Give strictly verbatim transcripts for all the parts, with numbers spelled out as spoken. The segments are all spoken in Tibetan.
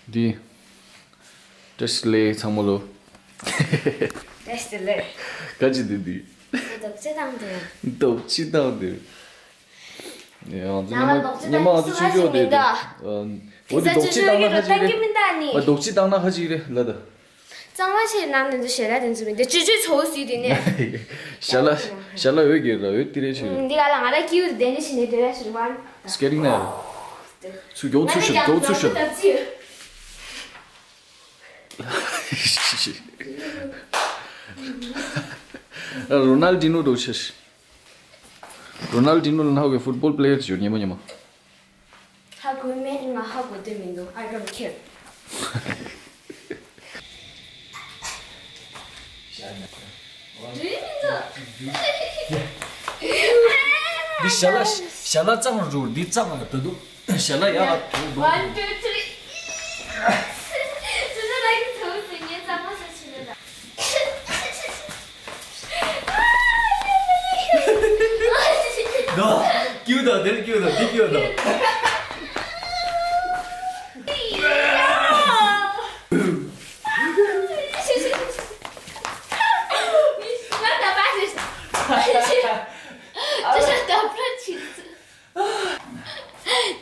འདི། བཀྲ་ཤིས་བདེ་ལེགས་ཚང་མ་ལོ། བཀྲ་ཤིས་བདེ་ལེགས། ག་ཅི་འདི་འདི། རྡོག་ཅི་བཏང་འདི། རྡོག་ཅི་བཏང་འདི། ཡང་ཚོ་ཉི་མ་ཉི་མ་ང་ཚོ་ཆུང་ཆུང་དེ་དེ། འོ་དེ་རྡོག་ཅི་བཏང་ན་ཁ་ཅིག་རེད། རྡོག་ཅི་བཏང་ན་ཁ་ཅིག་རེད་ལ་ད། གཙང་མ་ཞིག་ནང་ནས་འདི་ཞལ་ལག་དེ་ཚོ་མི་འདི་ཅི་ཅི་ཚོ་ཟིག་དེ་ནས། ཞལ་ལག་ཞལ་ལག་འོད་ཀྱི་ར་འོད་ཏི་རེ་ཆེ། འདི་ག་ལ་ང་ར་ཀིའུ་དེ་འདྲ་ཞིག་ནས་དེ་རེ་ཞིག་བར། སྐེ་རིང་ན་ཡ། ཚུར་མགྱོགས་ཚུར་ཤོག་མགྱོགས་ཚུར་ཤོག་རོ་ནལ་ཌི་ནོ་འགྲོ་ཤེས། རོ་ནལ་ཌི་ནོ་ལ་ནག་གི་ཕུཊ་བོལ་པི་ལེ་ཡར་ཡོད་ཉི་མ་ཉི་མ། ཧ་གོ་མེད། ང་ཧ་གོ་འདོད་མི་འདུག I don't care. འདི་ཞལ་ལག་ཞལ་ལག་གཙང་རུ་འདི་གཙང་ད་འདུག་ཞལ་ལག་ཡག་ལ་འདུག One, two, three. ཅི་ཟེར་ལ་གི་ཐུག་ཟེར་ངས་གཙང་མ་ཟེར་ཆི་ལ་ད། ནོ། ཀིའུ་དང་དེར་ཀིའུ་དང་འདི་ཀིའུ་དང་།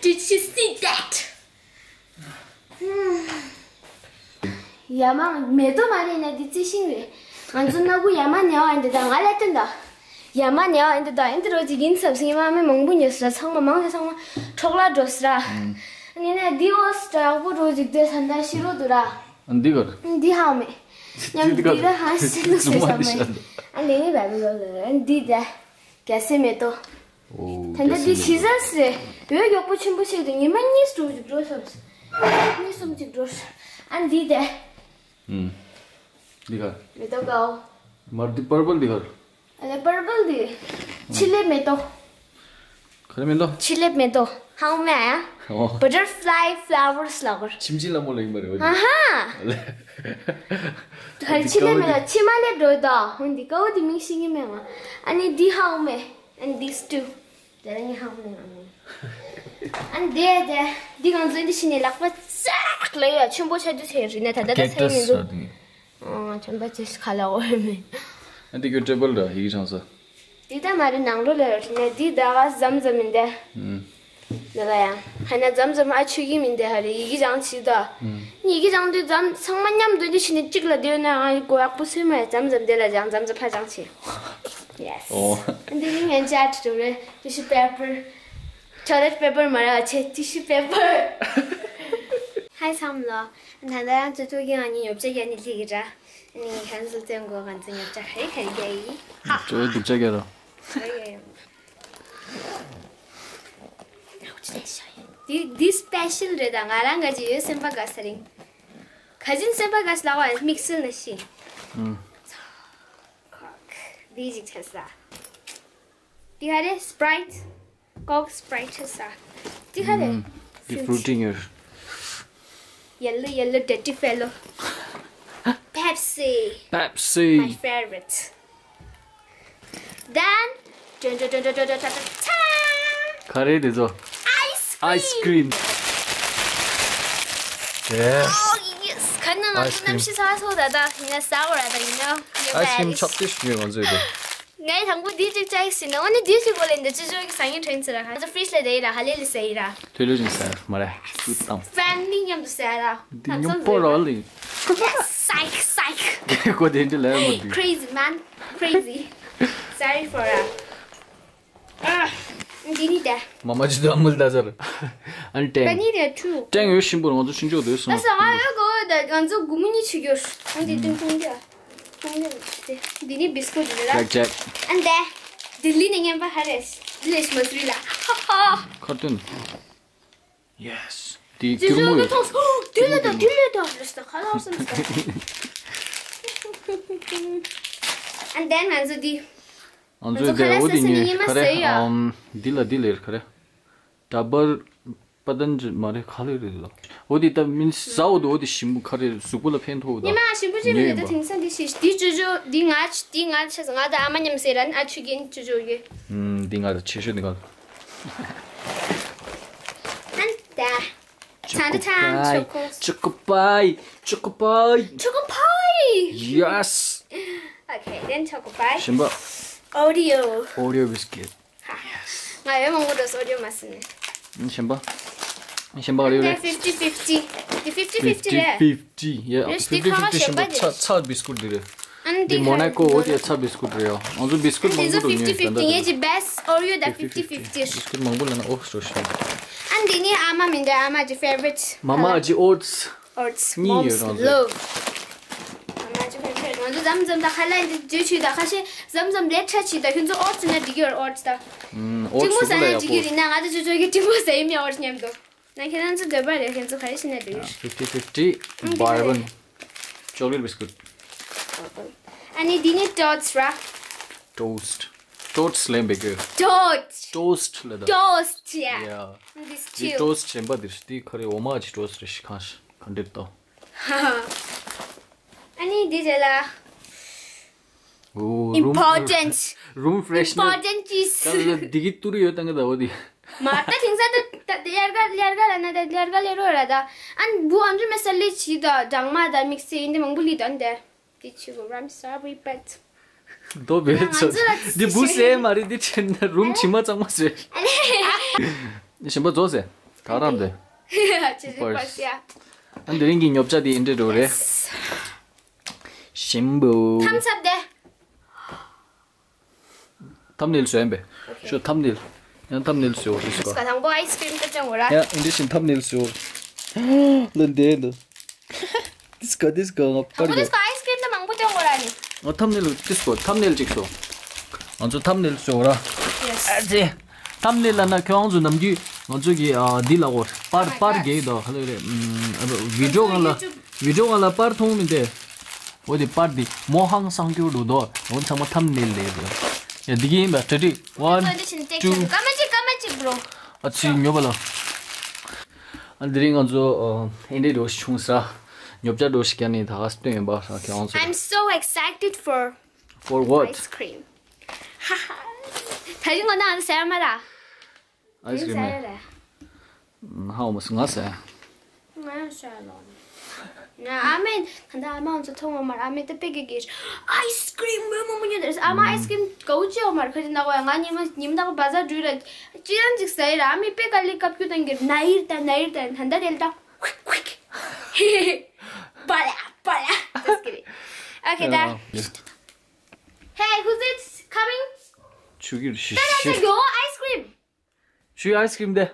Did you see that? ཡ་མ་མེ་ཏོག་མ་རེད་ན་འདི་རྩི་ཤིང་རེད། ང་ཚོ་སྣ་ཁུག་ཡ་མ་ཉལ་བ་འདི་དང་ང་ལ་སྟོན་དང་། ཡ་མ་ཉལ་བ་འདི་དང་འདི་རོ་ཅིག་ཡིན་ཚབ་སིང་མ་མི་མང་པོ་ཉོས་སི་ར་ཚང་མ་མང་ཆེ་ཚང་མ་འཕྲོག་ལ་འགྲོ་སི་ར། ཨ་ནི་ན་འདི་འོ་སི་ཏྲ་ཡག་པོ་རོ་ཅིག་དེ་ས་འདྲ་ཤི་རོ་འདུག་ར། འདི་གར། འདི་ཧང་མེ། ཉམ་འདི་གར་འདི་ར་ཧང་ཤི་ལུགས་སེ་ས་མེ། ཨ་འདི་ནི་བ་བི་ལོ་ལ་འདི་དེ་རྒྱ་སེ་མེ་ཏོག་ད་ལྟ་འདི་ཞི་ཟ་སི་རེད། འོད་མགྱོགས་པོ་ཆེན་པོ་ཞིག་ཏུ་ཉི་མ་གཉིས་འགྲོ་ཅིག་འགྲོ་བསམ་སི། གཉིས་གསུམ་ཅིག་འགྲོ། ཨ་འདི་དེ། ཨུམ། འདི་ག་མེ་ཏོག་གའོ། མར་འདི་པར་པལ་འདི་ག་ཨ་ལེ་པར་པལ་འདི། ཕྱི་ལེབ་མེ་ཏོག་ག་རེ་མེ་ཏོག་ཕྱི་ལེབ་མེ་ཏོག་ཧང་མེ་ཨ། ཨོ། Butterfly flowers ལ་གོ། ཁྱིམ་ཆེན་ལ་མོ་ལ་ཡིན་པ་རེད་བ། ཨ་ཧ། ཨ་ལེ། ཕྱི་ལེབ་མེ་ཏོག་ཕྱི་མ་ལེབ་འགྲོ་དོ། འོ་འདི་ཀའོ་འདི་མིང་ཤེས་ཀྱི་མེད་མ། ཨ་ནི་འདི་ཧང་མེ། And these two. དེ་ལ་ངས་ཧང་ནས་ཨང་། ཨན་དེ་དེ་འདི་ང་ཚོ་འདི་ཕྱི་ནས་ལག་པ་ཙག་ལ་ཡ་ཆེན་པོ་ཆ་རྒྱུ་ཚེ་རི་ནས་ད་ལྟ་ད་ཚེ་མི་འདུག་ཨང་ཆེན་པོ་ཅེས་ཁ་ལ་འོ་མེད། ཨན་དེ་ཀྱོ་ཊེ་བལ་ར་ཧིག་ཆང་ས། འདི་ད་མ་རེད་ནང་ལོ་ལ་རི་ནས་འདི་ད་ག་ཛམ་ཛམ་མིན་དེ། ཨུམ། དེ་ལ་ཡང་ཧ་ན་ཛམ་ཛམ་ཨ་ཆུ་གི་མིན་དེ་ཧ་རེ་ཡི་གེ་ཅང་ཆི་ད། ཨུམ། ཡི་གེ་ཅང་དུས་ཛམ་ཚང་མ་མཉམ་དུ་འདི་ཕྱི་ནས་གཅིག་ལ་བསྡོས་ན་ཨ་གོ་ཡག་པོ་སུས་མ་ཛམ་ཛམ་དེ་ལ་ཅང་ཛམ་ཛམ་ཕ་ཅང་ཆི། Yes. ཨོ། འདི་ནི་ངན་ཅ་ཊི་ཊུ་རེད། ཊི་ཤུ་པེ་པར། ཊོ་ལེཊ་པེ་པར་མ་རེད་བ་ཆེ་ཊི་ཤུ་པེ་པར། ཧའི་སམ་ལོ། ད་ལྟ་རང་ཚོ་ཐུག་གི་ང་གཉིས་ཉོ་ཆ་རྒྱག་ནི་ལྷིག་གི་ར། ནི་ཁན་སལ་བཙན་གོ་ང་ཚོ་ཉོ་ཆ་ག་རེ་ག་རེ་རྒྱག་ཡི། ཧ་ཧ། ཅོ་སྡུག་ཅག་རྒྱག་རོ། ཧ་ཡ་ཡ། འདི་འདི་སི་པེ་ཤལ་རེད་ད། ང་རང་ག་ཅི་ཡོད་སེམས་པ་དགའ་ས་རིང་། ག་ཅིན་སེམས་པ་དགའ་ས་ལ་བ་དམིགས་བསལ་ན་ཤི། ཨུམ། ཁོག་འདི་ཞིག་ཆ་ས། འདི་ག་རེ་སི་པ་རའིཊ། ཀོག་སི་པ་རའིཊ་ཆ་ས། འདི་ག་རེ། ཨུམ། འདི་ཕུ་རུ་ཊི་ཡོད། Yellow, yellow, dirty fellow. Pepsi. Pepsi. My favorite. Then, dun, dun, dun, dun, dun, dun, dun, dun, ག་རེ་དེ་ཚོ། Ice cream. Ice cream. Yeah. Oh, yes. ཁ་ནང་ལ་Ice cream. གནམ་གཤིས་ཚ་སོང་ད་ད། ཡིན་ན་ཟ་བར་ད་ཡིན་ན། Ice cream ཆོག་ཏེ་ཞིག་ཡོད་ང་ཚོའི་དེ། ངས་དང་པོ་འདི་གཅིག་བཅག་ཟིན་ན། འོ་ན་འདི་གཅིག་པོ་ལས་འདི་ཅི་ཅོ་གི་ཟ་ངེ་དྲན་ཚེ་ར། ང་ཚོ་ཕི་རིཇ་ལ་བསྡད་ཡི་ར། ཧ་ལས་ལས་ཟ་ཡི་ར། དུས་ལོ་ཅིག་ཟ་མ་རེད། ཀུ་ཏམ། ཕེ་མི་ལི་མཉམ་དུ་ཟ་ཡ་ར། འདི་ཉམ་པོ་ར་ལི། Yes, psych, psych. གོ་དེ་འདྲ་ལས་མ་འདི། Crazy, man. Crazy. Sorry for, uh, uh, འདི་ནི་ད། མ་མ་ཅི་ད་མུལ་ད་ཟེར། ཨན་ཊེང་། ད་ནི་རེད་ཊུ། ཊེང་ཡོད་ཤིང་པོར་ང་ཚོ་ཤིང་ཅོག་དེ་སོང་། ད་ས་ང་ཡོད་གོ་ད་ང་ཚོ་སྒོར་མོ་གཉིས་ཆུ་གྱོར། ཨན་ཏི་ཏུང་ཏུང་ཏི། ཏུང་ཏུང་ཏི། འདི་ནི་བིས་ཀུཊ་རེད་ལ། Black Jack. ཨན་ཏེ། ལྡི་ལི་ནས་རྔན་པ་ཧ་རེ། ལྡི་ལི་ཞི་མ་སུ་རི་ལ། ཧ་ཧ། ཁ་ཏོན། Yes. དེ་ཅི་སྐྱུར་མོ་ཡོད། ཅོ་ཐོང་སོ། དེ་ལ་ད་དེ་ལ་ད་རེ་ས་ཁ་ལ་སམ་ས། And then ང་ཚོ་འདི། ང་ཚོའི་དེ་འོ་དེ་ཉེ་ག་རེ། ཨམ། འདི་ལ་འདི་ལ་ཡོད་ག་རེ། ཌ་བར་པ་ཏན་ཇི་མ་རེད་ག་ལེ་རེད་ལ། འོ་དེ་ད་མིན་ཟ་འོ་དེ་འོ་དེ་ཞིམ་པོ་ག་རེ་གཟུགས་པོ་ལ་ཕན་ཐོགས་ད། ཉི་མ་ཞིམ་པོ་ཞིམ་ཉེ་རེད་ད་ཡིན་པ། དེང་སང་འདི་ཞིག་འདི་ཅོ་ཅོ་འདི་ང་འདི་ང་ཆེ་ང་ད་ཨ་མ་མཉམ་ཟེར་ར་ཨ་ཆུ་རྒན་ཅོ་ཅོ་གི། ཨམ། འདི་ང་ད་ཆེ་ཤོས་འདི་ང་ད། ཨན་ད། Choco Pie. Choco Pie. Choco Pie. Choco Pie. Yes. Okay, then Choco Pie. གཞན་པ། Oreo. Oreo biscuit. ང་ཡོད་མང་པོ་འགྲོ་སོ་ཨོ་རི་ཡོ་མ་ཟིན་ནས། གཞན་པ། གཞན་པ་རེད་རེད། fifty fifty. འདི་fifty fifty རེད། fifty fifty yeah. རེད། འདི་fifty fifty གཞན་པ་ཆ་ཚ་biscuit འདི་རེད། ཨན་འདི་Monaco འོ་དེ་ཚ་biscuit རེད་ཡ། ང་ཚོ་biscuit མང་པོ་འདུག་ཉོས་ད་ལྟ། fifty fifty ངེད་ཀྱི་best Oreo ད fifty fifty biscuit མང་པོ་ལ་ན་ཨོ་སོ་ཤི། ཨན་འདི་ནི་ཨ་མ་མི་འདྲ་ཨ་མ་གྱི་favorite མ་མ་གྱི་oats Oats གཉིས་ཡོད། རང་ཚོ་love. ང་ཚོ་ཕན་ཕན་ང་ཚོ་འཛམ་འཛམ་དང་ཁ་ལན་འདི་བརྗོད་ཆུ་དང་ཁ་ཤས་འཛམ་འཛམ་ལས་ཁྲ་ཆུ་དང་ཁྱོད་ཚོ་oats ན་འགྲིག་ཡོད། oats ད་ཨུམ་oats གྲིག་མོ་ཟ་ན་འགྲིག་ཡོད་རེད་ན། ང་ཚོ་ཅོ་ཅོ་གི་གྲིག་མོ་ཟ་ཡིན་མིན་oats མཉམ་དུ་ན་ཁྱེད་རང་ཚོ་འདོད་པ་རེད། ཁྱེད་ཚོ་ག་རེ་བྱེད་ན་འགྲིག་ཡོད། fifty fifty bourbon chocolate biscuit. ཨ་ནི་འདི་ནི་toast ར། Toast. Toast ལེན་པའི་གི Toast. Toast ལ་ད། Toast yeah. Yeah. This འདི་too. Toast གཞན་པ་འདིར་འདི་ཁ་རེ་འོ་མ་གི་toast རེ་ཞིག་གང་ཞིག་གང་འདྲེར་ཏོ། ཨ་ནི་འདི་རེད་ལ། ཨོ་room Important. Room freshener. Important གྱིས། ད་ལ་འདི་གི་ཏུ་རུ་ཡོད་དང་གི་ད་འོ་དེ། མ་ད་དེང་སང་ད་ད་ལེར་ག་ལེར་ག་ལ་ན་ད་ལེར་ག་ལེ་རོ་ར་ད། ཨན་བུ་ཨན་ཇུ་མེ་ས་ལི་ཆི་ད་སྦྲང་མ་ད་དམིགས་བསལ་ཡིན་དེ་མང་པོ་ལི་ད་འདི། དེ་ཆུ་རམ་ས་བི་པད། རྡོ་བེ་ང་ཚོ་ཚོ་ལ་འདི་བུ་སེ་མ་རེད། འདི་ཆེན་ན་room ཕྱི་མ་གཙང་མ་ཟེར། གཞན་པ་རྫོགས་ཟེར། ད་རང་དེ་ཆེ་ཆེ་པར་སི་ཡ། ཨ་འདི་རིང་གི་ཉོ་ཆ་དེ་ཨིན་འདྲེ་འགྲོ་རེད། གཞན་པ་ཐམ་སབ་དེ། thumbnail བཟོས་ཡིན་པས། ཤོ་thumbnail ཡང་thumbnail བཟོས་འོ་རེད་སྐ། དང་པོ་ice cream ད་ཅང་འོ་ར། ཡང་ཨིན་འདྲེ་བཞིན་thumbnail བཟོས་འོ། ལ་འདས་འདུག་ཏིས་ཀ་ཏིས་ཀ་ང་པར་ཨ་ཏིས་ཀ་ice cream ད་མང་པོ་སྟོན་དགོས་ར་ནི། ང་thumbnail་ཏིས་ཀ་thumbnail་གཅིག་བཟོ། ང་ཚོ་thumbnail་བཟོ་ར། Yes. ཨ་ཙི། thumbnail་ལ་ན་ཁྱོད་རང་ཚོ་ནམ་རྒྱུན་ང་ཚོ་གི་ཨ་འདི་ལ་འོ་པར་པར་རྒྱག་དོ་ཁ་ལེ་རེད། video་སྒང་ལ་video་སྒང་ལ་པར་མཐོང་མི་འདུག་འོ་དེ་པར་འདི་མོ་ཧང་སང་སྐྱོར་འདུག་དོ། འོ་ཚང་མ་thumbnail་ལས་དོ། ཡ་འདི་གི་ཡིན་པ་ཏྲ་ཏྲི་one two། སྐར་མ་གཅིག་སྐར་མ་གཅིག་bro། ཨ་ཙི་ཉོ་བ་ལ། ཨ་འདི་རིང་ང་ཚོ་ཨེ་འདྲའི་འགྲོ་ཞིག་བྱུང་ས། ཉོ་ཆ་འགྲོ་ཞིག་ཀྱང་ནི་ད་ག་སྟོན་ཡིན་པ་ཧ་ཁེ་ཨང་སོ། I'm so excited for for what? Ice cream. ད་རིང་ང་ནང་ཟ་མ་ར། ice cream ཟ་ཡ་ར། ཧ་འོ་མ་སུ་ང་ཟ། ང་ཡང་ཟ་ལོ། ང་ཨ་མེ་ད་ལྟ་ཨ་མ་ང་ཚོ་མཐོང་བ་མ་ར། ཨ་མེ་ད་དཔེ་གི་གི་ice cream མོ་མོ་མོ་ཉོ་དེ་ཨ་མ་ice cream་གའུ་ཅི་ཡོད་མ་ར། ཁ་ཅི་ན་གོ་ཡ་ང་ཉི་མ་ཉི་མ་ད་གོ་བ་ཟ་འགྲུལ་ར། ཅི་ཡང་ཅིག་ཟ་ཡི་ར། ཨ་མེ་དཔེ་ག་ལི་ཀབ་ཀྱུ་དང་གི་ན་ཡིར་ད་ན་ཡིར་ད་ད་ད་རེལ་ད། Quick, quick. Bala, bala. Just kidding. Okay, done. Hey, who's it coming? ཆུ་གིར་ཤི་ཤི། Yo, ice cream. ཆུ་ice cream་དེ།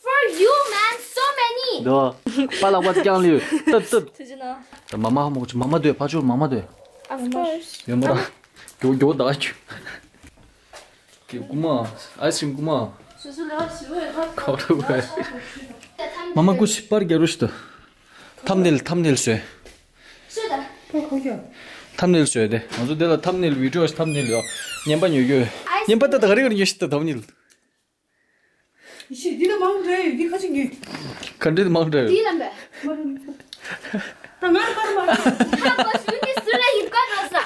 For you, man, so many. དོ། པ་ལག་པ་ཀྱང་ལུས། ཏུད་ཏུད། ཐུགས་རྗེ་གནང་། ད་མ་མ་མོ་ཆུ་མ་མ་དོད་ཕ་ཆུ་མ་མ་དོད། Of course. ཡོད་མ་ར། གྱོ་གྱོ་ད་ཆུ། ཀུ་མ། ice cream་ཀུ་མ། སུ་སུ་ལ་སུ་ཁ་རུ་བས། མ་མ་ཀུ་ཤི་པར་རྒྱ་རུ་ཤི་ཏོ། thumbnail thumbnail་བཟོས། སུ་ད། thumbnail་བཟོས་ཏེ། ང་ཚོ་དེ་ལ་thumbnail video་thumbnail་ཡོད། བརྙན་པ་ཉོ་རྒྱུ་ཡོད། བརྙན་པ་ད་ད་ག་རེ་ག་རེ་ཉོ་ཤི་ཏོ་thumbnail། ཤི་འདི་ལ་མང་འདྲ་ཡོད་འདི་ཁ་ཅིག་ཉོས། ག་འདྲ་མང་འདྲ་ཡོད། འདི་ལ་མེད། ད་ང་ལ་མར་མར། ཧ་གོ་ཤུ་འདི་སུ་ལ་ཡིབ་ཀ་འགྲོ་ས།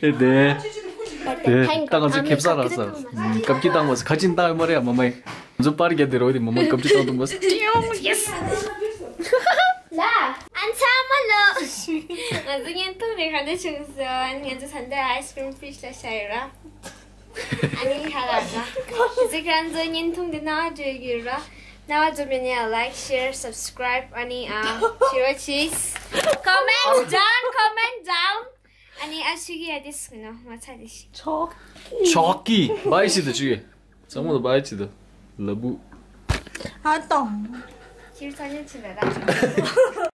ཨེ་དེ། དེ་ད་ང་ཚོ་ཁེབ་ས་རག་ས། སྐབས་ཀྱི་བཏང་བ་ས་ཁ་ཅིན་བཏང་མ་རེད་ཡ་མ་མའི། ང་ཚོ་པར་རྒྱབ་དེ་རོ་དེ་མ་མ་སྐབས་ཀྱི་བཏང་འདུག་མ་ས། Yes. ལ། ཨན་ཚ་མ་ལོ། ང་ཚོ་བརྙན་ཐུང་རེ་ག་འདྲ་བྱུང་སོང་། ང་ཚོ་ད་ལྟ་ice cream fridge་ལ་བཞག་ཡོད་ར། ཨ་ནི་ཧ་ལ་ལ། གཟིགས་རང་ཚོའི་བརྙན་ཐུང་འདི་རྣ་བ་འཇོ་གི་ར། རྣ་བ་འཇོ་མི་ནི་like, share, subscribe ཨ་ནི་ཨ་བྱེད་རོགས་གྱིས། Comment down, comment down. ཨ་ནི་ཨ་ཤི་གི་ཡ་དེ་སུ་ནོ་མ་ཚ་དེ་ཤི། ཆོག་གི་བའི་ཤི་དུ་ཆུ་ཡོད། ཚང་མ་ལ་བའི་ཆི་དུ་ལ་བུ། ཨ་ཏོ། ཁྱེད་ཚ་ཉན་ཆི་ལ་ར་ཆི།